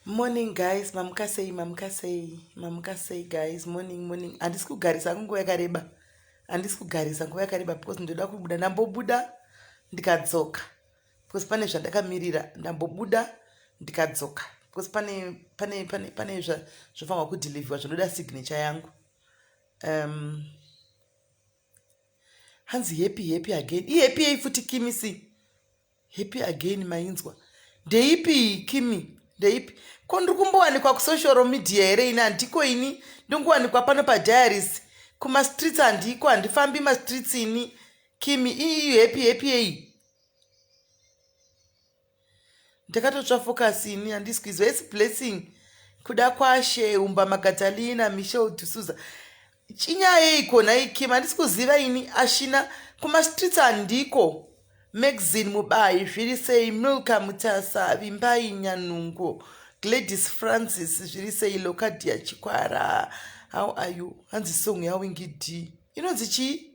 Morning guys, mamuka sei, mamuka sei, mamuka sei guys, morning morning. Handisi kugarisa nguva yakareba, handisi kugarisa nguva yakareba because ndoda kubuda. Ndambobuda ndikadzoka because pane zvandakamirira. Ndambobuda ndikadzoka because pane pane pane pane zvofanirwa kudhilivhiwa zvinoda signature yangu. Hanzi happy happy again. Ihappy yei futi Kimisi? Happy again mainzwa. Ndeipi Kimi? Ndeipi? Ko ndiri kumbowanikwa kusocial media here ini? Handiko ini. Ndongowanikwa pano padiaries. Kumastreets handiko, handifambi mastreets ini. Kimi, iyi happy happy yei? Ndakatotsva focus ini, handisi kuizwa. Esi blessing. Kuda kwashe, Umba Magatalina, Michelle D'Souza. Chinyaya yeiko nhai Kim? Handisi kuziva ini. Ashina kumastreets handiko. Maxine Mubayi, zviri sei? Milka Mutasa, Vimbai Nyanungo, Gladys Francis, zviri sei? Locadia Chikwara, how are you? Hanzi song yaWingi D inonzi chii?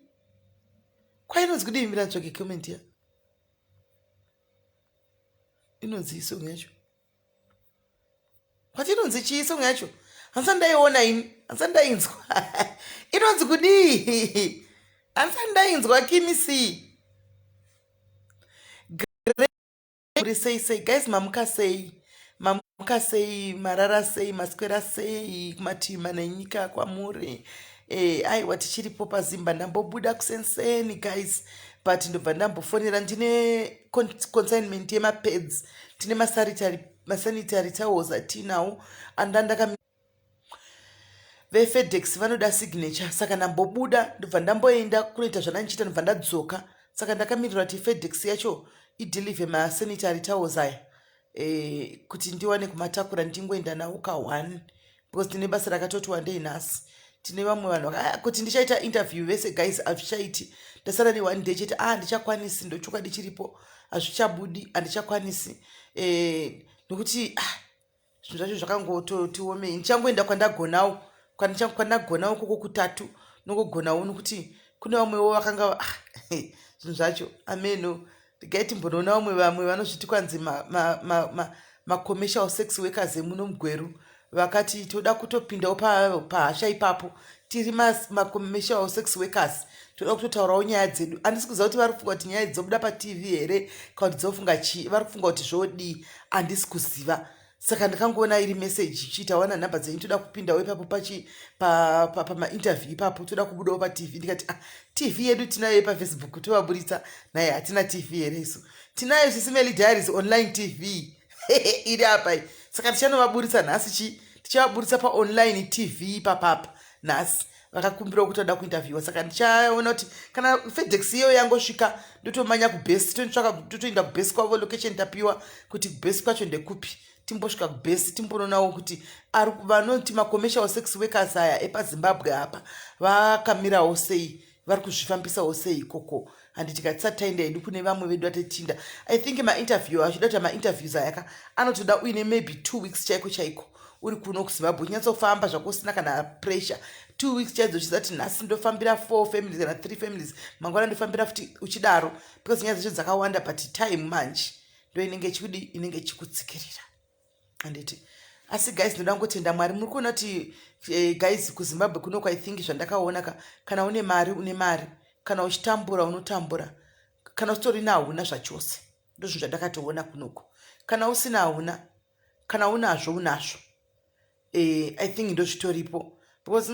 Kwainonzi kudii? Mira tsvage comment ya inonzi song yacho. Kwati inonzi chii song yacho? Handisati ndaiona ini, handisati ndainzwa. Inonzi kudii? Handisati ndainzwa. Kimi C. Muri sei sei guys, mamuka sei? Mamuka sei? Marara sei? Maswera sei kumativi mana enyika kwamuri? Aiwa, tichiripo pazimba. Ndambobuda kusenseni guys, but ndobva ndambofonera. Ndine consignment yemapads, tine masanitary towels atinawo anda veFedex vanoda signature. Saka ndambobuda, ndobva ndamboenda kunoita zvandandichiita, ndobva ndadzoka. Saka ndakamirira kuti FedEx yacho ideliver masanitary towels aya kuti ndiwane kumatakura, ndingoenda nawo ka1 because tine basa rakatoti wandei nhasi. Tine vamwe vanhu kuti ndichaita interview vese guys, hazvichaiti. Ndasara ne1 day chete. Ah, handichakwanisi, ndochokwadi chiripo, hazvichabudi, handichakwanisi nokuti ah, zvinhu zvacho zvakangototiomei. Ndichangoenda kwandagonawo, kwandagonawo koko kutatu nokugonawo, nokuti kune vamwewo vakanga ah, zvinhu zvacho ameno. Regai timbonoona vamwe vanozviti kwanzi macommercial sex workers emuno muGweru vakati toda kutopindawo pahasha ipapo. Tiri macommercial sex workers, toda kutotaurawo nyaya dzedu. Handisi kuziva kuti vari kufunga kuti nyaya dzobuda paTV here kana kuti dzofunga chii, vari kufunga kuti zvodii, handisi kuziva. Saka ndakangoona iri meseji ichiita wana nhamba dzenyu, toda kupindawo ipapo pamainterview ipapo, toda kubudawo paTV. Ndikati ah, TV yedu tinayo paFacebook, tovaburitsa naye. Hatina TV here isu? Tinayo Sisimeli Diaries online TV iri apa. Saka tichanovaburitsa nhasi chi tichavaburitsa paonline TV ipapapa nhasi. Vakakumbirawo kuti vada kuinterviewa, saka ndichaona kuti kana FedEx iyo yangosvika, ndotomanya kubhesi, totsvaka, totoenda kubhesi kwavo. Location tapiwa kuti kubhesi kwacho ndekupi. Timbosvika kubhesi, timbonoonawo kuti vanoti macommercial sex workers aya epaZimbabwe apa vakamirawo sei, vari kuzvifambisawo sei ikoko. Handiti katisati taenda hedu kune vamwe vedu atitinda. I think mainterview achida kuita mainterviews ayaka anotoda uine maybe 2 weeks chaiko chaiko uri kuno kuZimbabwe, uchinyatsofamba zvako usina kana pressure. 2 weeks chaidzo, uchizati nhasi ndofambira four families kana three families, mangwana ndofambira futi, uchidaro, because nyaya dzacho dzakawanda. But time manje ndo inenge ichikudi, inenge ichikutsikirira, handiti? Asi guys, ndoda kungotenda Mwari. Muri kuona kuti guys, kuZimbabwe kunoko, I think zvandakaona ka, kana une mari une mari, kana uchitambura unotambura, kana usitorina hauna zvachose. Ndozvinhu zvandakatoona kunoko. Kana usina hauna, kana unazvo unazvo. I think ndozvitoripo because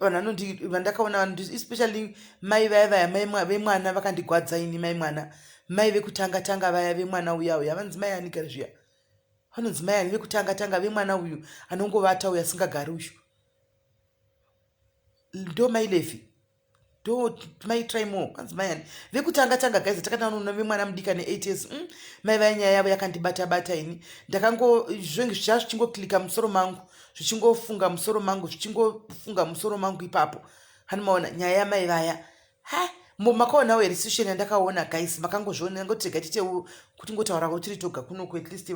vanhu vandakaona, especially mai vaya vaya, mai vemwana vakandigwadza ini. Mai mwana, mai vekutanga tanga vaya vemwana uya uya, vanzi mai ani gari zviya, vanonzi mai ani vekutanga tanga vemwana uyu anongovata uyu asingagari uyu? Ndo mai Levi, ndo mai Trimo, kanzi mai ani vekutanga tanga guys takatanoona vemwana mudika ne8 years. Mai vaya, nyaya yavo yakandibata bata ini. Ndakango zvinge zvicha zvichingoklika musoro mangu, zvichingofunga musoro mangu, zvichingofunga musoro mangu ipapo. Hani maona nyaya yamai vaya? Ha, makaonawo here situation yandakaona guys? Makangozviona? Ngoti rega tiite kuti ngotaurako tiri toga kunoku, at least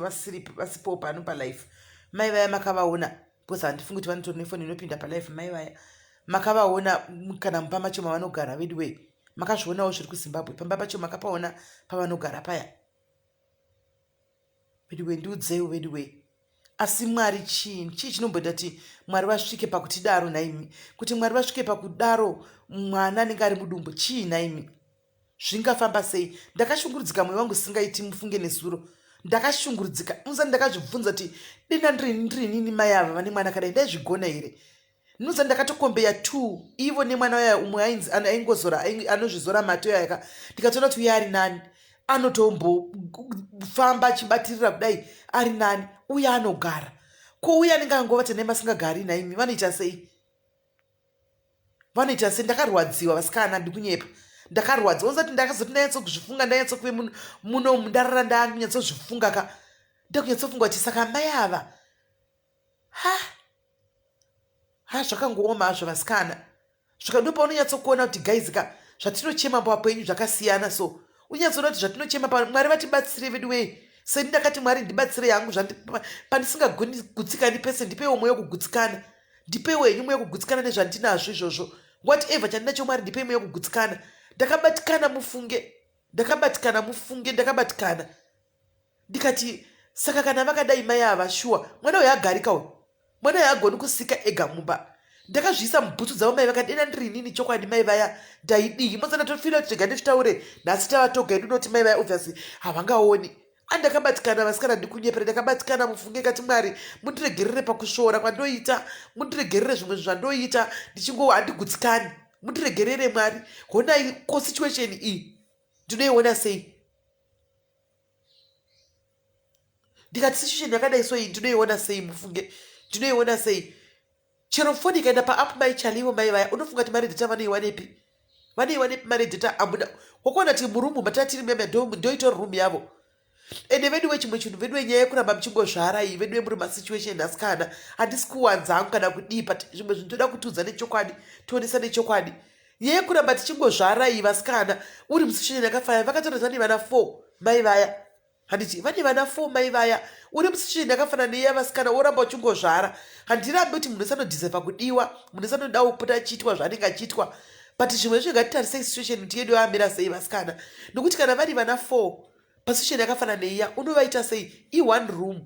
vasipowo pano palife. Mai vaya makavaona? Because handifungi kuti vanotori nefoni inopinda palife. Mai vaya makavaona kana mumba macho mavanogara? Veduwei, makazvionawo zviri kuZimbabwe? Pamba pacho makapaona pavanogara paya? Veduwei, ndiudzeiwo veduwei. Asi Mwari chii? Chii chinomboita kuti Mwari vasvike pakutidaro nhaimi? Kuti Mwari vasvike pakudaro mwana anenge ari mudumbu chii nhaimi? Zvingafamba sei? Ndakashungurudzika moyo wangu singaiti mufunge nezuro. Ndakashungurudzika. Unoziva ndakazvibvunza kuti denda ndiri ndirinini mai ava vane mwana akadai ndaizvigona here? Ndinoziva ndakatokombeya two ivo nemwana uya umwe ainzi aingozora anozvizora mate uya ka ndikatoona kuti uya ari nani anotombofamba achibatirira kudai ari nani uye anogara ko uye anenge angovata nemi asingagari naimi vanoita sei vanoita sei ndakarwadziwa vasikana ndikunyepa ndakarwadziwa unzati ndakazoti ndanyatsokuzvifunga ndanyatsokuve muno ndarara ndanyatsozvifunga ka ndakunyatsofunga kuti saka mai ava ha ha zvakangooma hazvo vasikana svika ndo paunonyatsokuona kuti guys ka zvatinochema papenyu zvakasiyana so unyatsoona kuti zvatinochema pa mwari vatibatsire vedu wee seni ndakati mwari ndibatsire yangu pandisingagoni gutsikani pese ndipeiwo mweya wekugutsikana ndipeiwo henyu mweya wekugutsikana nezvandinazvo izvozvo whatever chandinacho mwari ndipei mweya wekugutsikana ndakabatikana mufunge ndakabatikana mufunge ndakabatikana ndikati saka kana vakadai mai ava shuwa mwana uyo agarika uyu mwana uyo agoni kusika ega mumba ndakazviisa mubhutsu dzavo mai vakadena ndiri inini chokwadi mai vaya ndaidii moza ndatofila kuti rega ndizvitaure nhasi tava toga edu noti mai vaya obviously havangaoni andakabatikana vasikana ndikunyepera ndakabatikana mufunge kati mwari mundiregerere pakusvoora kwandoita mundiregerere zvimwe zvandoita ndichingo handigutsikani mundiregerere mwari honai ko situation iyi ndinoiona sei ndikati situation yakadai so iyi ndinoiona sei mufunge ndinoiona sei chero foni ikaenda paapp mai chalivo mai vaya unofunga kuti mari data vanoiwanepi vanoiwanepi mari data amuna wakuona kuti murumu matatiri muyamya ndoitori room yavo ende veduwe chimwe chinhu veduwe nyaya yekuramba muchingozvara iyi veduwe muri masituation asikana handisi kuwanza hangu kana kudii but zvimwe zvinhu toda kutiudza nechokwadi tionesa nechokwadi nyaya yekuramba tichingozvara iyi vasikana uri musituation yakafaya vakatora vane vana four mai vaya handiti vane vana four mai vaya uri musituation yakafanana neiya vasikana woramba uchingozvara handirambi kuti munhu esanodhiserva kudiwa munhu esanodawo kupota achiitwa zvaanenge achiitwa but zvimwe zvinhu ngatitarisei situation kuti yedu yamira sei vasikana nokuti kana vari vana four pasituation yakafanana neiya unovaita sei i-one room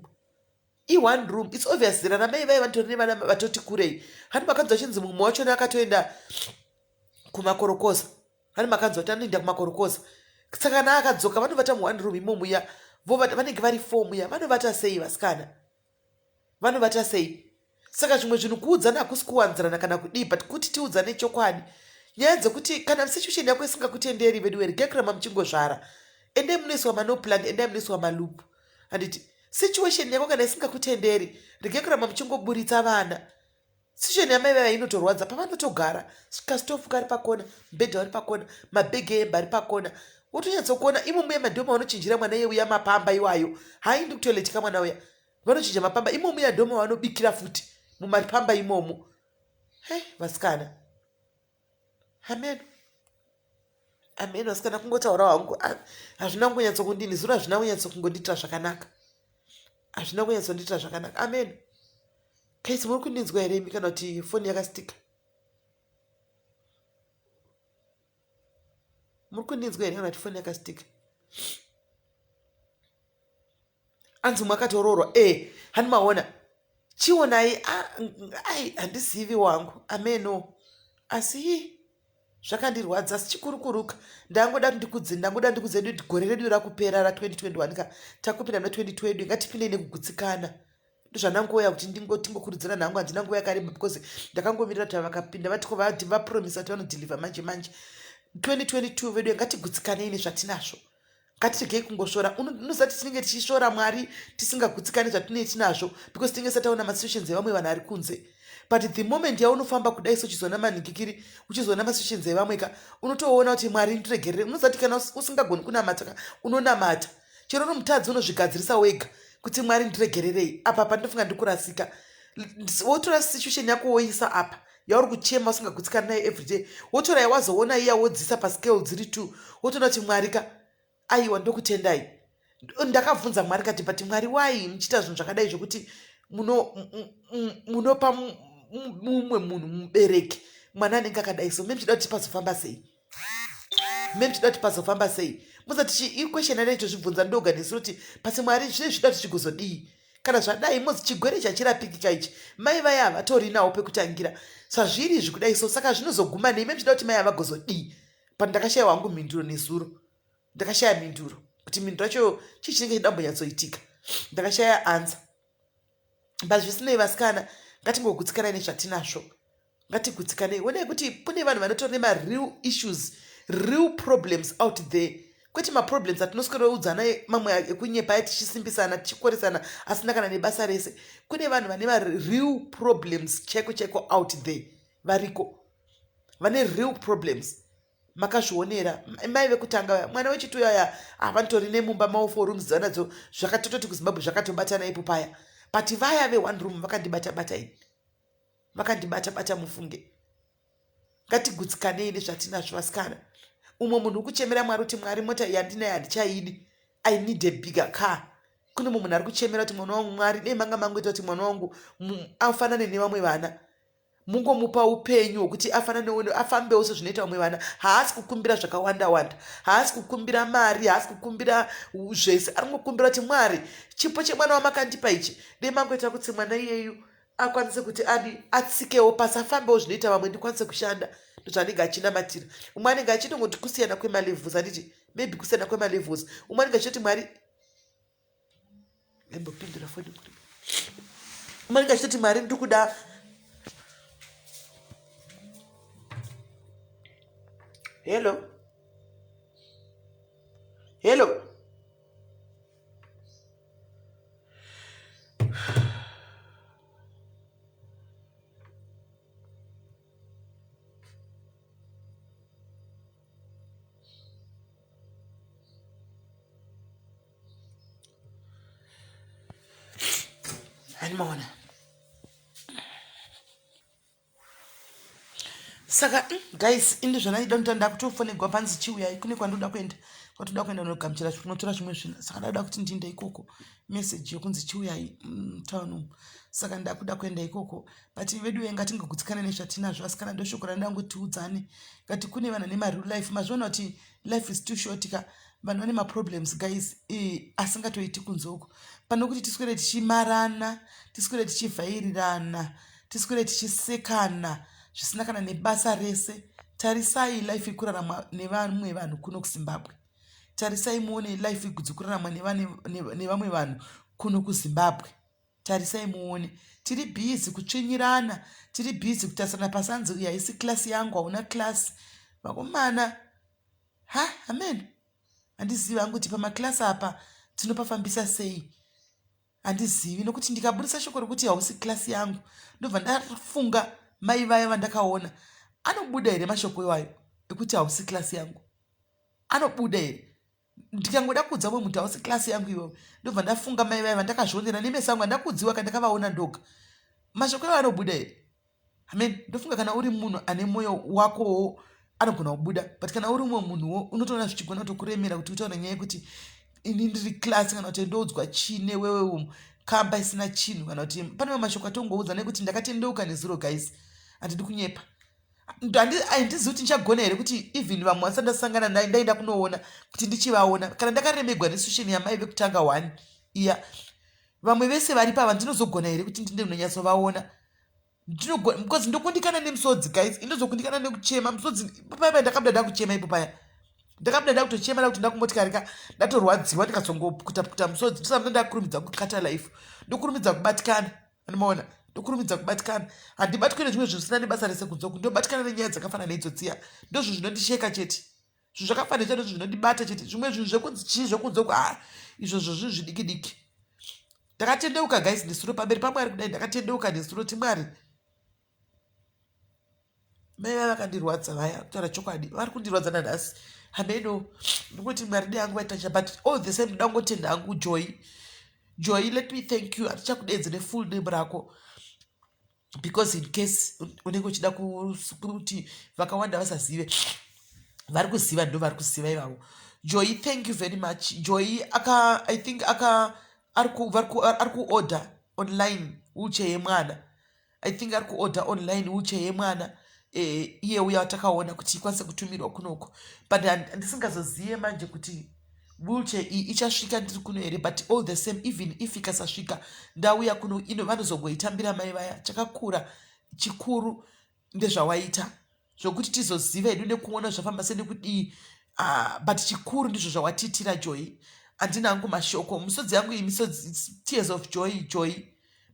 i-one room its obvious zera ramai vaye vanotori nevana vatoti kurei hani makanzwa chinzi mumwe wachona akatoenda kumakorokoza hani makanzwa kuti anoenda kumakorokoza saka kana akadzoka vanovata muone room imomuya vovata vanenge vari four muya vanovata sei vasikana vanovata sei saka zvimwe zvinhu kuudzana hakusi kuwanzirana kana kudii but kuti tiudzane chokwadi nyaya dzekuti kana situation yako isingakutenderi vedu weri gekuramba muchingozvara endai munoiswa manoplan endai munoiswa maloop handiti situation yako kana isingakutenderi regai kuramba muchingoburitsa vana situation yamai vaya inotorwadza pavanotogara kastofu kari pakona mubhedha uri pakona mabhegi ehembe ari pakona wotonyatsokuona imo muya madhoma vanochinjira mwana iye uya mapamba iwayo haaendi kutoilet kamwana uya vanochinja mapamba imo muya dhoma vanobikira futi mumapamba imomo he vasikana hameno hameno vasikana kungotaura hangu hazvina kunyatsokundini zuro hazvina kunyatsokungondiitira zvakanaka hazvina kunyatsondiitira zvakanaka ameno kaisi muri kundinzwa here imi kana kuti foni yakastika muri kundinzwa here kana kuti foni yakastika anzi umwe akatoroorwa e eh, hani maona chionai ai handizivi wangu ameno asi zvakandirwadza asi chikurukuruka ndangoda ndikudze ndangoda ndikudze kuti gore redu rakupera ra 2021 ka takupinda muna 2020 ngatipindei nekugutsikana ndozvandangoya kuti ndingokurudzira nhangu handina nguva yakareba because ndakangomirira kuti vakapinda vatiko vati vapromisa kuti vanodhilivha manje manje 2022 vedu ngatigutsikanei nezvatinazvo ngatiregei kungosvora unoziva kuti tinenge tichisvora mwari tisingagutsikani zvatinee tinazvo because tinenge sataona masituations evamwe vanhu ari kunze but the moment yaunofamba kudai so uchizoona manhingikiri uchizoona masituations evamwe ka unotoona kuti mwari ndiregerere unoziva kuti kana usingagoni kunamata ka unonamata chero uri mutadzi unozvigadzirisa wega kuti mwari ndiregererei apa pandinofunga ndikurasika wotora situation yako woisa apa yauri kuchema usingagutsikani nayo everyday wotora yawazoona iya wodzisa pascale dziri two wotoona kuti mwari ka aiwa ndokutendai ndakabvunza mwari kati but mwari wai muchiita zvinhu zvakadai zvekuti munopa mumwe munhu mubereki mwana anenge akadai so me muchida kuti pazofamba sei me muchida kuti pazofamba sei muzati iquestion yandai tozvibvunza ndoga nesu kuti pasi mwari zvine zvida kuti zvigozodii Kana zvadai mozi chigwere chachirapiki chaichi, mai vaya havatorinawo pekutangira. Sazviri izvi kudai so, saka zvinozoguma nei? Memuchida kuti mai avagozodii? But ndakashaiwa hangu mhinduro nezuro. Ndakashaya mhinduro kuti mhinduro yacho chii chinenge chidambonyatsoitika. Ndakashaya answer. But zvisinei vasikana, ngatingogutsikanai nezvatinazvo. Ngatigutsikanei. Onai kuti kune vanhu vanotori nemareal issues, real problems out there. Kwete maproblems atinosweroudzana mamwe ekunyepa aya tichisimbisana, tichikoresana asina kana nebasa rese. Kune vanhu vane mareal problems chaiko chaiko out there. Variko. Vane real problems. Makazvionera mai vekutanga vaya, mwana wechituyo aya havanotori nemumba mavo four rooms dzavanadzo, zvakatototi kuZimbabwe zvakatobatana ipo paya. But vaya ve one room vakandibata bata ini. Vakandibata bata mufunge. Ngatigutsikanei nezvatinazvo vasikana. Umwe munhu ukuchemera Mwari kuti Mwari mota yandinayo handichaidi. I need a bigger car. Kune mumwe munhu ari kuchemera kuti mwana wangu Mwari dei manga mangoita kuti mwana wangu afanane nevamwe vana. Mungomupa upenyu hwekuti afananewo afambewo sezvinoita vamwe vana. Haasi kukumbira zvakawanda wanda, haasi kukumbira mari, haasi kukumbira zvese. Ari kungokumbira kuti Mwari, chipo chemwana wamakandipa ichi, dei mangoita kuti mwana iyeyu akwanise kuti adi atsikewo pasi, afambewo zvinoita vamwe, ndikwanise kushanda. Ndozvaanenge achinamatira. Umwe anenge achitongoti kusiyana kwemalevels, handiti? Maybe kusiyana kwemalevels. Umwe anenge achitoti Mwari, ndambopindura foni kuri. Umwe anenge achitoti Mwari ndiri kuda hello hello. Animaona. Saka guys, indi zvanaida kuti ndakutofonegwa panzi chiuyai kune kwandoda kuenda, kwatoda kuenda nogamuchira kunotora zvimwe zvinhu. Saka ndakuda kuti ndiende ikoko, message yokunzi chiuyai mutown umu. Saka ndakuda kuenda ikoko. But vedu ngatingogutsikana nezvatinazvo asikana, ndoshoko randangotiudzane. Ngati kune vanhu vane mareal life, mazviona kuti life is too short ka. Vanhu vane maproblems guys, asingatoiti kunze uko. Pane kuti tiswere tichimarana, tiswere tichivhairirana, tiswere tichisekana zvisina kana nebasa rese. Tarisai life ikuraramwa nevamwe vanhu kuno kuZimbabwe. Tarisai muone life dzikuraramwa nevamwe vanhu kuno kuZimbabwe. Tarisai muone. Tiri busy kutsvinyirana, tiri busy kutarisana pasanzi uyu haisi class yangu, hauna class. Vakomana, ha, amen. Handizivi hangu kuti pamaclass apa tinopafambisa sei. Handizivi nokuti ndikabudisa shoko rekuti hausi class yangu, ndobva ndafunga mai vaya vandakaona. Anobuda here mashoko iwayo ekuti hausi class yangu? Anobuda here? Ndikangoda kuudza mumwe munhu hausi class yangu iwewe, ndobva ndafunga mai vaya vandakazvionera nemeso angu, handakuudziwa ka, ndakavaona ndoga. Mashoko iwayo anobuda here? Amen. Ndofunga kana uri munhu ane moyo wakowo anogona kubuda, but kana uri umwe munhuwo unotoona zvichigona kutokuremera kuti utaure nyaya yekuti ini ndiri class, kana kuti ndoudzwa chii newewe umu kamba isina chinhu, kana kuti pane mamwe mashoko atongoudza nekuti ndakatendeuka nezuro guys, handidi kunyepa. Handizivi kuti ndichagona here kuti even vamwe vasati ndasangana naye ndaenda kunoona kuti ndichivaona, kana ndakaremegwa nesituation yamai vekutanga one iya, vamwe vese vari pava ndinozogona here kuti ndinde ndinonyatsovaona? Because ndokundikana nemisodzi guys, indozokundikana nekuchema misodzi paya paya. Ndakabuda ndakuchema ipo paya, ndakabuda ndakutochema ndakuti ndakumotikari ka, ndatorwadziwa ndikazongopukuta pukuta misodzi. Ndosaka ndakurumidza kukata life, ndokurumidza kubatikana, anomaona, ndokurumidza kubatikana. Handibatwi nezvimwe zvinhu zvisina nebasa rese kunze uku, ndobatikana nenyaya dzakafanana neidzo dziya. Ndozvo zvinondisheka chete, zvinhu zvakafanana ndozvo zvinondibata chete. Zvimwe zvinhu zvekunzi chii zvekunze uku, izvozvo zvinhu zvidiki diki. Ndakatendeuka guys nesuro pamberi paMwari kudai, ndakatendeuka nesuro ti Mwari, mai vaya vakandirwadza vaya, kutaura chokwadi vari kundirwadza nanhasi. Hameno, ndingoti Mwari dei angu vaitacha, but all the same ndoda kungotenda hangu Joy. Joy, let me thank you. Handichakudedze nefull name rako because in case unenge uchida kuti vakawanda vasazive, vari kuziva ndo vari kuziva ivavo. Joy, thank you very much. Joy aka, I think aka ari kuorder online wheelchair yemwana. I think ari kuorder online wheelchair yemwana iye uya watakaona kuti ikwanise kutumirwa kunoko, but handisingazoziye manje kuti Wheelchair iyi ichasvika ndiri kuno here but all the same even if ikasasvika ndauya kuno ino vanozongoitambira mai vaya chakakura chikuru ndezvawaita zvokuti tizoziva hedu nekuona zvafamba sei nekudii ah, but chikuru ndizvo zvawatiitira joy handina hangu mashoko misodzi yangu iyi misodzi tears of joy joy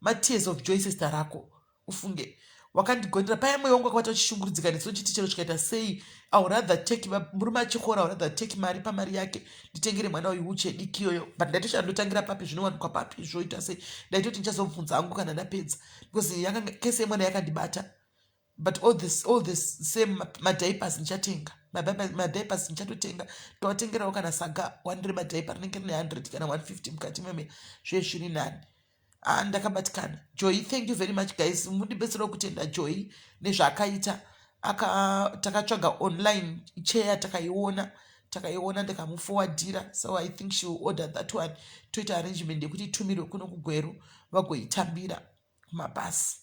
matears of joy sezita rako ufunge wakandigondera paya moyo wangu wakabata uchishungurudzika nesu uchiti chero zvikaita sei I would rather take murume achikora I would rather take mari pamari yake nditengere mwana uyu uche diki iyoyo but ndaitoshaya ndotangira papi zvinowanikwa papi zvoita sei ndaitoti ndichazobvunza hangu kana ndapedza because yakanga kese yemwana yakandibata but all this, all this same madiapers ndichatenga madiapers ndichatotenga ndowatengerawo kana saga one remadiaper rinenge rine 100 kana 150 mukati meme zviye zviri nani ah, ndakabatikana joy thank you very much guys mundibetserawo kutenda joy nezvaakaita aka takatsvaga online chair takaiona takaiona ndikamufowadhira so i think she will order that one toita arrangement yekuti itumirwe kuno kugweru vagoitambira kumabhasi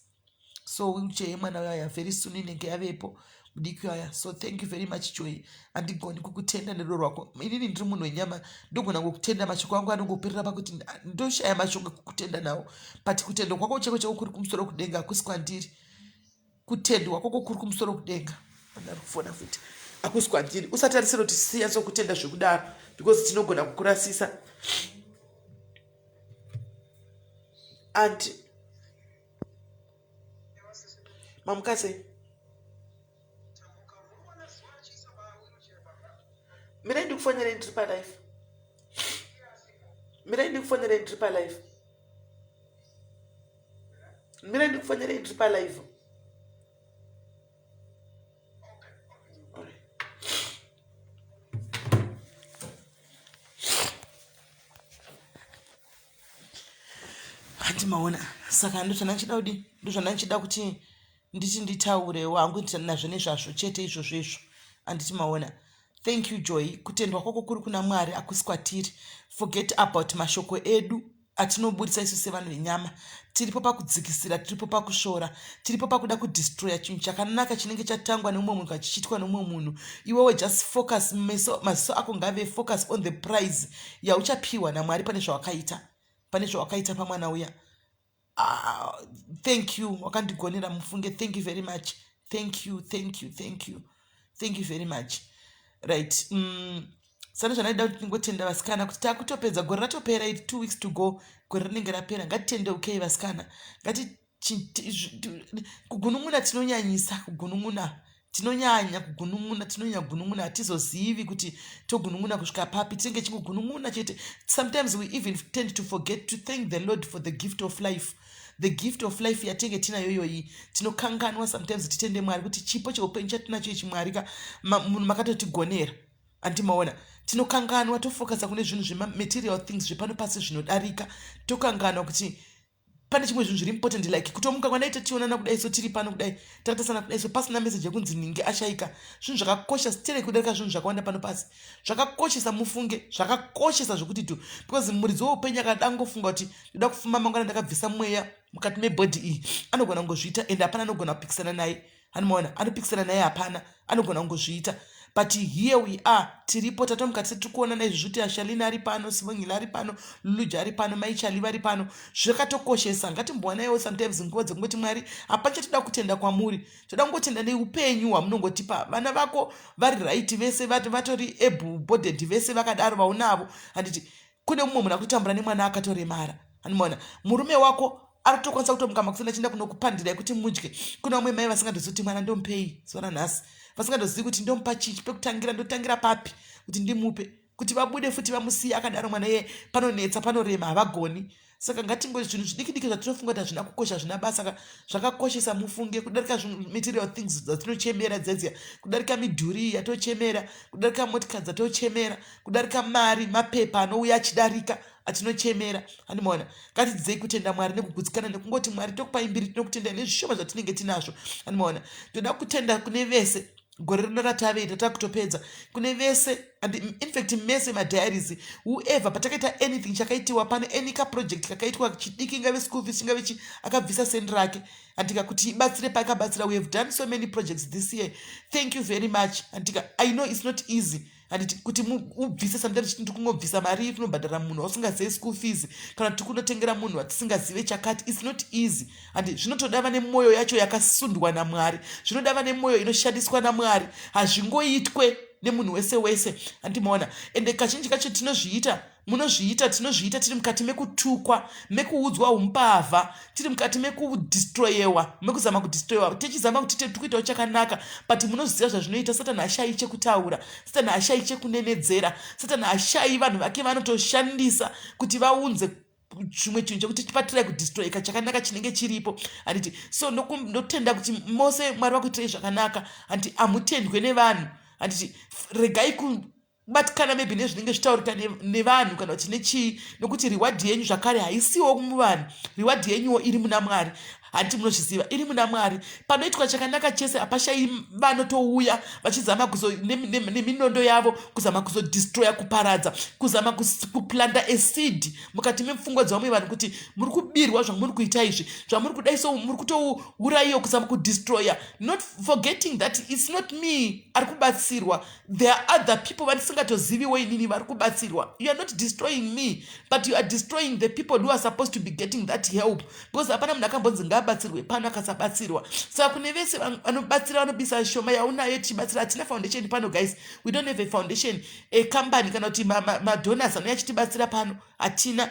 so wheelchair yemwana uyo very soon inenge yavepo mudiki aya so thank you very much joy handigoni kukutenda nerudo rwako inini ndiri munhu wenyama ndogona kukutenda mashoko angu anongoperera pakuti ndoshaya mashoko ekukutenda nawo but kutendwa kwako cheko cheko kuri kumusoro kudenga hakusi kwandiri kutendwa kwako kuri kumusoro kudenga andari kufona futi hakusi kwandiri usatarisira kuti siya sokutenda zvekudaro because tinogona kukurasisa and mamuka sei mirai ndikufonerei ndiri palife mirai ndikufonerei ndiri palife mirai ndikufonerei ndiri palive hanti maona saka ndozvandanchida kudi ndozvandanchida kuti nditi nditaurewo hangu nazvo nezvazvo chete izvozvo izvo handiti maona thank you joy kutendwa kwako kuri kuna mwari hakusi kwatiri forget about mashoko edu atinoburitsa isu sevanhu venyama tiripo pakudzikisira tiripo pakusvora tiripo pakuda kudestroya chinhu chakanaka chinenge chatangwa neumwe munhu kachichiitwa neumwe munhu iwewe just focus meso maziso ako ngave focus on the prize yauchapiwa namwari pane zvawakaita pane zvawakaita pamwana uya ah, thank you wakandigonera mufunge thank you very much thank you thank you thank you thank you very much right sane zvandaida kuti ndingotenda vasikana kuti takutopedza gore ratopera it 2 weeks to go gore rinenge rapera ngatitendeukei vasikana ngati kugunun'una tinonyanyisa kugunun'una tinonyanya kugunun'una tinonyanya kugunun'una hatizozivi kuti togunun'una kusvika papi tinenge chingogunun'una chete sometimes we even tend to forget to thank the lord for the gift of life the gift of life yatinge tinayo iyoyi tinokanganwa sometimes titende mwari kuti chipo cheupenyu chatinacho ichi mwari ka munhu makatotigonera andimaona tinokanganwa tofokasa kune zvinhu zvemamaterial things zvepano pasi zvinodarika tokanganwa kuti pane chimwe zvinhu zviri important like kutomuka kwandaita tionana kudai so tiri pano kudai takatasana kudai so pasina message yekunzi ninge ashaika zvinhu zvakakosha sterek kudarika zvinhu zvakawanda pano pasi zvakakoshesa mufunge zvakakoshesa zvekuti tu because muridzi weupenyu akada ngofunga kuti ndoda kufuma mangwana ndakabvisa mweya mukati mebhodhi iyi anogona kungozviita and hapana anogona kupikisana naye anomaona anopikisana naye hapana anogona kungozviita but here we are tiripo tatomuka tise tiri kuona naizvozvo kuti ashalina ari pano sivongile ari pano luluja ari pano maichali vari pano zvakatokoshesa ngatimbowanaiwo sometimes nguva dzekungoti mwari hapana chatoda kutenda kwamuri toda kungotenda neupenyu hwamunongotipa vana vako vari right vese vatori able bodied vese vakadaro vaunavo handiti kune mumwe munhu akutotambura nemwana akatoremara anomaona murume wako ari kutokwanisa kutomuka makuseni achienda kunokupandirai kuti mudye kune vamwe mai vasingandozivi kuti mwana ndomupei zuva ranhasi vasingandozivi kuti ndomupa chii pekutangira ndotangira papi kuti ndimupe kuti vabude futi vamusiye akadaro mwana iye panonetsa panorema havagoni saka ngatingo zvinhu zvidiki diki zvatinofunga kuti hazvina kukosha hazvina basa zvakakoshesa mufunge kudarika material things dzatinochemera dzedziya kudarika midhuri yatochemera kudarika motikari dzatochemera kudarika mari mapepa anouya achidarika atinochemera andimaona ngatidzidzei kutenda mwari nekugutsikana nekungoti mwari tokupai mbiri tinokutenda nezvishoma zvatinenge tinazvo andimaona ndoda kutenda kune vese gore rino ratave tatakutopedza kune vese and in fact mese madiaries whoever patakaita anything chakaitiwa pane any kaproject kakaitwa chidiki ingave school fees ingave chi akabvisa sendi rake andika kuti ibatsire paakabatsira we have done so many projects this year thank you very much andika i know it's not easy. Handiti kuti ubvise sometimes tiri kungobvisa mari, tinobhadhara munhu wausingazive school fees, kana tiri kunotengera munhu watisingazive chakati. It's not easy. Handi zvinotoda vane mwoyo yacho yakasundwa naMwari, zvinoda vane mwoyo inoshandiswa naMwari. Hazvingoitwe nemunhu wese wese, handimaona? Ende kazhinji kacho tinozviita, munozviita, tinozviita tiri mukati mekutukwa, mekuudzwa umbavha, tiri mukati mekudestroyewa, mekuzama kudestroyewa, tichizama kuti tiri kuitawo chakanaka. But munoziva zvazvinoita. Satani hashayi chekutaura, Satani hashayi chekunenedzera, Satani hashayi vanhu vake vanotoshandisa kuti vaunze chimwe chinhu chekuti chipatirai kudestroyeka chakanaka chinenge chiripo, handiti? So ndotenda kuti mose Mwari vakuitirei zvakanaka, handiti? Hamutendwe nevanhu, handiti? Regai kubatikana maybe nezvinenge zvitaurika nevanhu kana kuti nechii, nokuti reward yenyu zvakare haisiwo muvanhu. Reward yenyuwo iri muna Mwari, handiti? Munozviziva, iri muna Mwari. Panoitwa chakanaka chese hapashayi vanotouya vachizama neminondo yavo kuzama kuzodestroya, kuparadza, kuzama kuplanta a seed mukati mepfungwa dzevamwe vanhu kuti muri kubirwa, zvamuri kuita izvi, zvamuri kudai, so muri kutourayiwa, kuzama kudestroya, not forgetting that it's not me ari kubatsirwa. There are other people vandisingatoziviwo inini vari kubatsirwa. You are not destroying me, but you are destroying the people who are supposed to be getting that help, because hapana munhu akambonzi ngaabatsirwe pano akasabatsirwa. Saka kune vese vanobatsira, vanobisa shoma yaunayo tichibatsira, hatina foundation pano, guys. We don't have a foundation, a company, kana kuti madonors anouya achitibatsira pano. Hatina.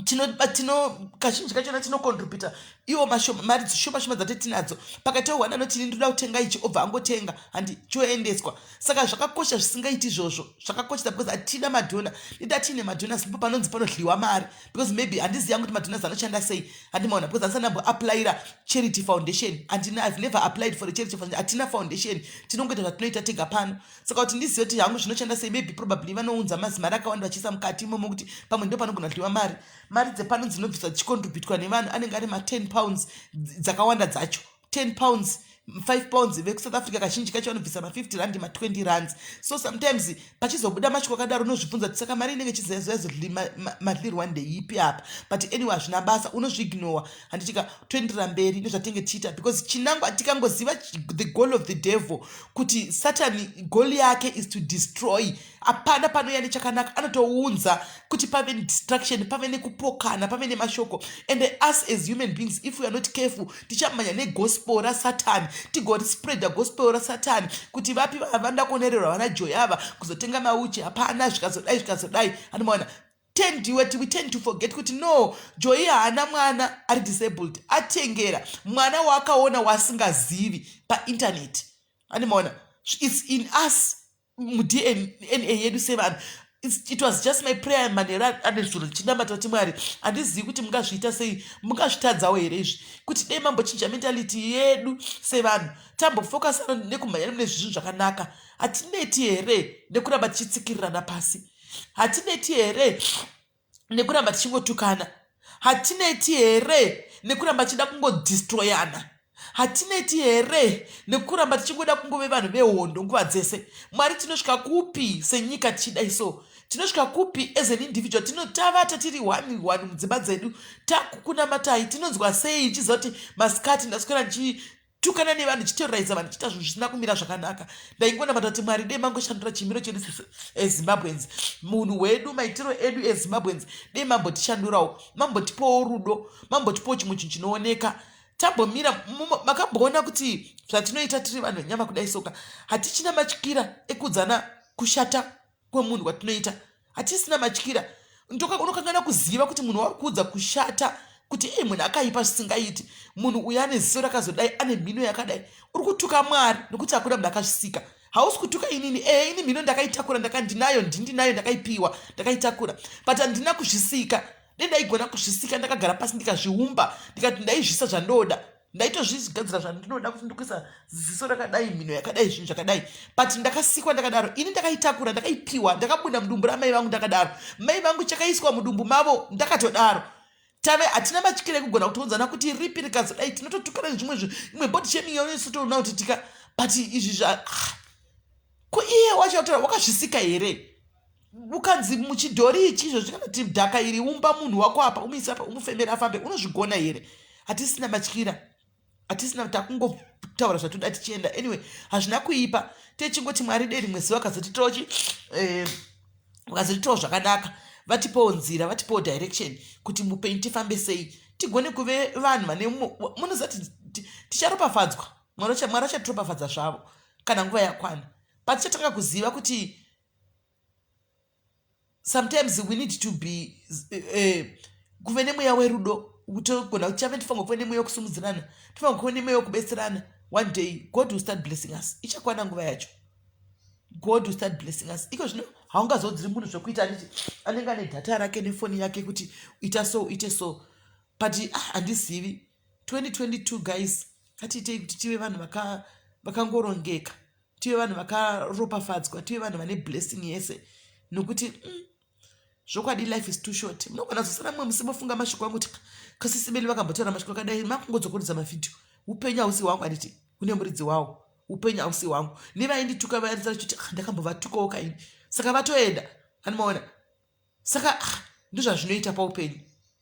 Tino kazhinji kachona tinocontributa iwo mashoma, mari shoma shoma dzati tinadzo. Pakati one anoti, "Ndoda kutenga ichi," obva angotenga, handi choendeswa. Saka zvakakosha zvisingaiti izvozvo, zvakakosha because hatina madonors. Ida tiine madonors, ndipo panonzi panodyiwa mari, because maybe handizivi yangu kuti madonors anoshanda sei, handimaona? Because handisati ndamboapplyira charity foundation. Handina, I've never applied for a charity foundation. Hatina foundation, tinongoita zvatinoita tega pano. Saka kuti ndizive kuti hangu zvinoshanda sei, maybe probably vanounza mazimari akawanda vachiisa mukati imomo, kuti pamwe ndo panogona kudyiwa mari. Mari dzepano dzinobviswa dzichicontributwa nevanhu anenge ari ma10 pounds, dzakawanda dzacho £10, £5. VekuSouth Africa kazhinji kacho vanobvisa ma50 rand, ma20 rands. So sometimes pachizobuda mashoko akadaro, unozvibvunza kuti saka mari inenge ichizoyazomadlirwa ndeipi apa? But anyway, hazvina basa, unozviignowa, handitika? Toenderera mberi nezvatinenge tichiita, because chinangwa, tikangoziva the goal of the devil, kuti Satani goal yake is to destroy. Hapana panouya nechakanaka, anotounza kuti pave nedistraction, pave nekupokana, pave nemashoko. And us as human beings, if we are not careful, tichamhanya negospel raSatani, tigorispreada gospel raSatani kuti vapi vanoda kuonererwa, vana Joy ava kuzotenga mauchi, hapana zvikazodai, zvikazodai. Anomaona we tend to forget kuti no, Joy haana mwana ari disabled. Atengera mwana waakaona waasingazivi paintaneti, animaona? It's in us, muDNA yedu sevanhu. It was just my prayer manheru ane zuro ndichinamata kuti, "Mwari, handizivi kuti mungazviita sei, mungazvitadzawo here izvi, kuti dei mambochinja mentality yedu sevanhu, tambofokasana nekumhanya mune zvinhu zvakanaka. Hatineti here nekuramba tichitsikirirana pasi? Hatineti here nekuramba tichingotukana? Hatineti here nekuramba tichida kungodestroyana? Hatineti here nekuramba tichingoda kungove vanhu vehondo nguva dzese? Mwari, tinosvika kupi senyika tichidai so? Tinosvika kupi as an individual? Tinotavata tiri one one mudzimba dzedu, takukunamatai, tinonzwa sei tichiziva kuti masikati ndaswera ndichitukana nevanhu, ndichiterroriza vanhu, ndichiita zvinhu zvisina kumira zvakanaka?" Ndaingonamata kuti, "Mwari, dei mangoshandura chimiro chedu eZimbabweans, munhu hwedu, maitiro edu eZimbabweans. Dei mambotishandurawo, mambotipowo rudo, mambotipowo chimwe chinhu chinooneka." Tambomira, makamboona kuti zvatinoita tiri vanhu venyama kudai soka, hatichina matyira ekudzana kushata kwemunhu kwatinoita. Hatisina matyira. Unokangana kuziva kuti munhu wauri kuudza kushata kuti ei, munhu akaipa zvisingaiti, munhu uyu ane ziso rakazodai, ane mhino yakadai, uri kutuka Mwari, nokuti hakuna munhu akazvisika. Hausi kutuka inini. Ee, ini mhino ndakaitakura, ndakandinayo, ndindinayo, ndakaipiwa, ndakaitakura, but handina kuzvisika. Dei ndaigona kuzvisika, ndakagara pasi ndikazviumba, ndikati ndaizvisa zvandoda, ndaitozvigadzira zvandinoda, kuti ndikuisa ziso rakadai, mhino yakadai, zvinhu zvakadai. But ndakasikwa ndakadaro. Ini ndakaitakura, ndakaipiwa, ndakabuda mudumbu ramai vangu ndakadaro. Mai vangu chakaiswa mudumbu mavo ndakatodaro. Tave hatina matyira ekugona kutounzana kuti ripi rikazodai, tinototukana nezvimwe zvinhu, imwe body shaming yaunosotoona kuti tika. But izvi zva, ah, ko iye wacho atora wakazvisika here? Ukanzi muchidhori ichi izvozvi, kana kuti dhaka iri, umba munhu wako apa, umuise apa, umufemere afambe, unozvigona here? Hatisina matyira. Hatisina, takungotaura zvatoda tichienda. Anyway, hazvina kuipa, techingoti Mwari dei rimwe zuva akazotitawo chi vakazotitawo zvakanaka, vatipawo nzira, vatipawo direction kuti mupenyu tifambe sei, tigone kuve vanhu vane munoziva kuti ticharopafadzwa. Mwari achatiropafadza zvavo kana nguva yakwana, patichatanga kuziva kuti sometimes we need to be kuve nemweya werudo. Togona tichave, tifanirwa kuve nemweya wekusumudzirana, tifanirwa kuve nemweya wekubetserana. One day God will start blessing us. Ichakwana nguva yacho, God will start blessing us. Iko zvino haungazodziri munhu zvokuita, anditi anenge ane data rake nefoni yake kuti ita so, ite so, but ah, handizivi. 2022 guys, ngatiitei kuti tive vanhu vakangorongeka, tive vanhu vakaropafadzwa, tive vanhu vane blessing yese, nokuti zvokwadi life is too short. Munogona zosara mumwe musi mofunga mashoko angu kuti Sis Melly vakambotaura mashoko akadai, makungodzokorodza mavhidhiyo. Upenyu hausi hwangu, handiti une muridzi wawo. Upenyu hausi hwangu. Nevaindituka vayarisara chiti, ah, ndakambovatukawo kaini, saka vatoenda, andimaona. Saka ah, ndozvazvinoita paupenyu,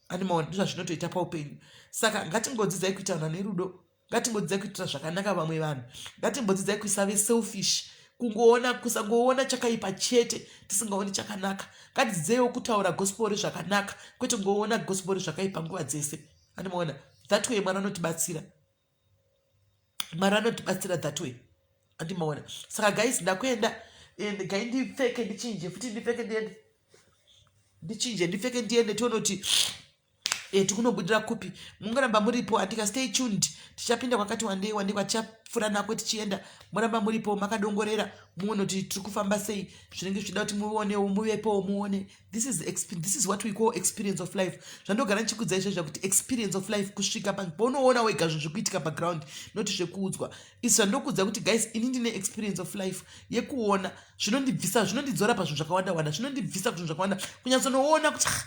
andimaona, ndozvazvinotoita paupenyu. Saka ngatingodzidzai kuitaura nerudo, ngatingodzidzai kuitira zvakanaka vamwe vanhu, ngatimbodzidzai kuisave selfish, kungoona, kusangoona chakaipa chete tisingaoni chakanaka. Ngatidzidzeiwo kutaura gospel rezvakanaka, kwete kungoona gospel rezvakaipa nguva dzese, andimaona. That way Mwari anotibatsira, Mwari anotibatsira that way, andimaona. Saka guys, ndakuenda. Gai ndipfeke, ndichinje futi, ndipfeke ndiende, ndichinje, ndipfeke ndiende, tione kuti tikunobudira kupi. Mungoramba muripo, andika, stay tuned. Tichapinda kwakati wandei wandei kwatichapfuura nako tichienda. Muramba muripo makadongorera, muone kuti tiri kufamba sei. Zvinenge zvichida kuti muonewo, muvepowo muone. This is what we call experience of life. Zvandogara ndichikudzai zvezva kuti experience of life kusvika paunoona wega zvinhu zvekuitika paground, noti zvekuudzwa. Isi zvandokudza kuti guys, ini ndine experience of life yekuona zvinondibvisa, zvinondidzora pazvinhu zvakawanda wanda, zvinondibvisa kuzvinhu zvakawanda, kunyatsonoona kuti ah,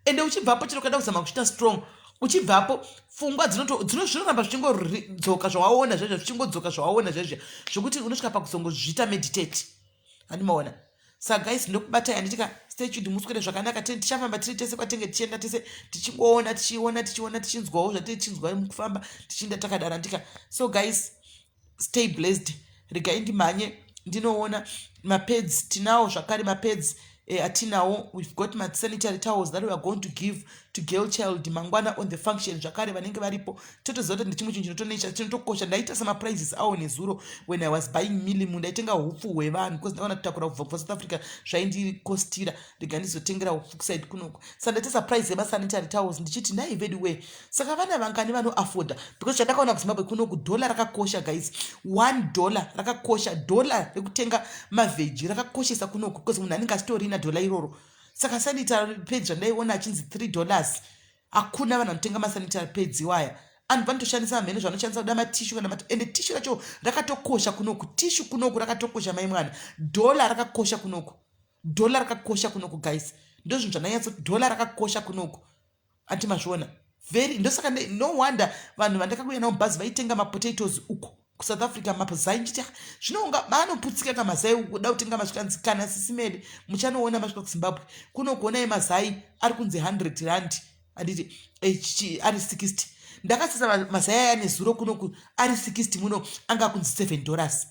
ende uchibvapo chero kada kuzama kuchiita strong, uchibvapo pfungwa zvinoramba zvichingodzoka zvawaona zvezvo, zvichingodzoka zvawaona zvezvo, zvokuti unosvika pakuzongozviita meditate, handimaona. Saka guys, ndokubatai, handitika. Stay tuned, muswere zvakanaka. Tichafamba tiri tese kwatenge tichienda tese, tichingoona, tichiona, tichiona, tichinzwawo zvatiri tichinzwa mukufamba tichienda takadaro, handika. So guys, stay blessed. Regai ndimhanye ndinoona mapads. Tinawo zvakare mapads atinawo. We've got masanitary towels that we are going to give to girl child mangwana on the function zvakare vanenge varipo. Totoziva kuti ndechimwe chinhu chinotonecha, chinotokosha. Ndaita semaprices awo nezuro when I was buying mealie. Ndaitenga hupfu hwevanhu because ndakaona kutakura kubva South Africa zvaindikostira. Rega ndizotengera hupfu kuside kunoku. Saka ndaita surprise yemasanitary towels, ndichiti nai vedu, saka vana vangani vanoafforda? Because chandakaona kuZimbabwe kunoku, dhola rakakosha guys. $1 rakakosha, dhola rekutenga mavheji rakakoshesa kunoku, because munhu anenge achitorina dhola iroro. Saka sanitary pads zvandaiona achinzi $3, hakuna vanhu vanotenga masanitary pads iwaya. Anhu vanotoshandisa mhene zvanoshandisa kuda matissue kana ende tissue racho rakatokosha kunoku. Tissue kunoku rakatokosha, mai mwana. Dhola rakakosha kunoku, dhola rakakosha kunoku guys. Ndo zvinhu zvandanyatso, dhola rakakosha kunoku, ati mazviona very. Ndosaka no wonder vanhu vandakakuya navo mubhazi vaitenga mapotatoes uko kuSouth Africa, mazai, nchiti zvinounga maanoputsika kamazai kuda kutenga masvikanzi kana Sis Melly muchanoona masvika kuZimbabwe kuno kuonai mazai ari kunzi 100 rand, handiti ari 60. Ndakasisa mazai aya nezuro kunoku ari 60, muno anga kunzi $7,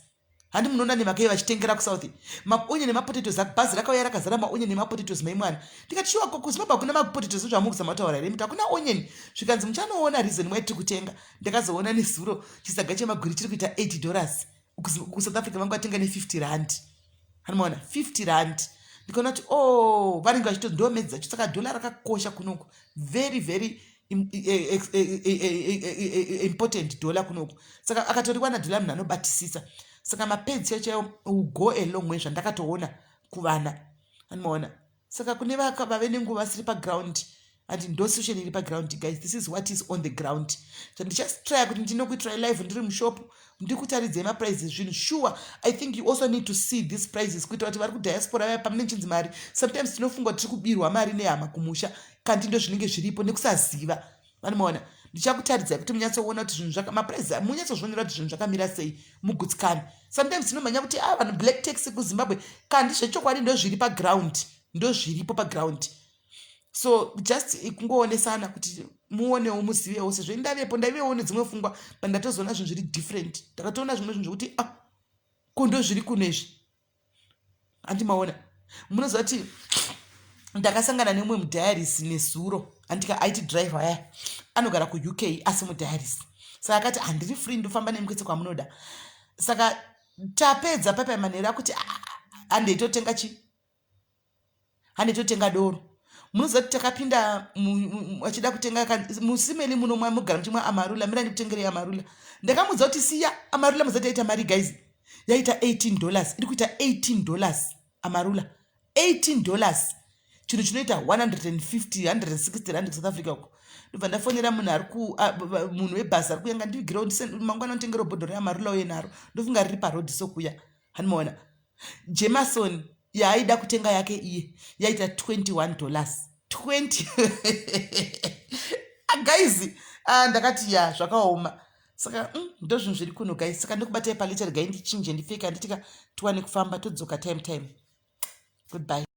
handi munoona nemhaka iyo vachitengera kuSouth maonion nemapotatoes. Bhazi rakauya rakazara maonion nemapotatoes, mai mwana. Ndikati shuwa kuZimbabwe hakuna mapotatoes zvamuri kuzama here? Muti hakuna onion. Zvikanzi muchanoona reason why tiri kutenga. Ndakazoona nezuro chisaga chemagwiri chiri kuita $80. KuSouth Africa vangu vatenga ne50 rand, hanimaona, 50 rand. Ndikaona kuti o oh, vanenge vachito ndo medzi dzacho. Saka dhola rakakosha kunoku, very very important dhola kunoku. Saka akatoriwana dhola, munhu anobatisisa. Saka mapads chaiyo go a long way, zvandakatoona kuvana, animaona. Saka kune vave nenguva vasiri paground, and ndo situation iri paground guys. This is what is on the ground. So ndichatrya kuti ndinokuitirai live ndiri mushop, ndikutaridzei maprices zvinhu. Sure, I think you also need to see these prices kuitira kuti vari kudiaspora vaya, pamune chinzi mari, sometimes tinofunga kuti tiri kubirwa mari nehama kumusha, kandi ndo zvinenge zviripo nekusaziva, vanomaona. Ndichakutaridzai kuti munyatsoona kuti zvinhu maprices, munyatsozvionera kuti zvinhu zvakamira sei, mugutsikani. Sometimes tinomhanya kuti a ah, vanhu black tax kuZimbabwe, kandi zvechokwadi ndo zviri paground, ndo zviripo paground. So just kungoonesana kuti muonewo, muzivewo, sezvo ndavepo, ndaivewo nedzimwe pfungwa, but ndatozoona zvinhu zviri different. Ndakatoona zvimwe zvinhu zvokuti, ah, ko ndo zviri kuno izvi. Handimaona, munoziva kuti ndakasangana nemumwe mudiarisi nezuro, handika, aiti driver yaya anogara kuUK, asi mudiarisi. Saka akati, "Handiri free, ndofamba nemukwetse kwamunoda." Saka tapedza paipai manheru, akuti, "Handeitotenga chi, handeitotenga doro." Munoziva kuti takapinda, achida kutenga musimeli muno mugara muchimwa Amarula. "Mira ndikutengerei Amarula." Ndakamudza kuti, "Siya Amarula." Muzati yaita mari, guys, yaita $18, iri kuita $18 Amarula, $18, chinhu chinoita 150, 160 rand kuSouth Africa uko. Ndobva ndafonera munhu ari, munhu webhasi ari kuyanga, "Ndivigirawo, mangwana nditengerawo bhodhoro reAmarula uye naro." Ndofunga riri parodhi sokuya. Hanimaona Jameson yaaida kutenga yake iye yaita $21, 20, guys. Ah, ndakati, ya, zvakaoma. Saka ndo zvinhu zviri kuno, guys. Saka ndikubatai palater. Regai ndichinje, ndipfeke, handitika, tiwane kufamba, todzoka time time. Goodbye.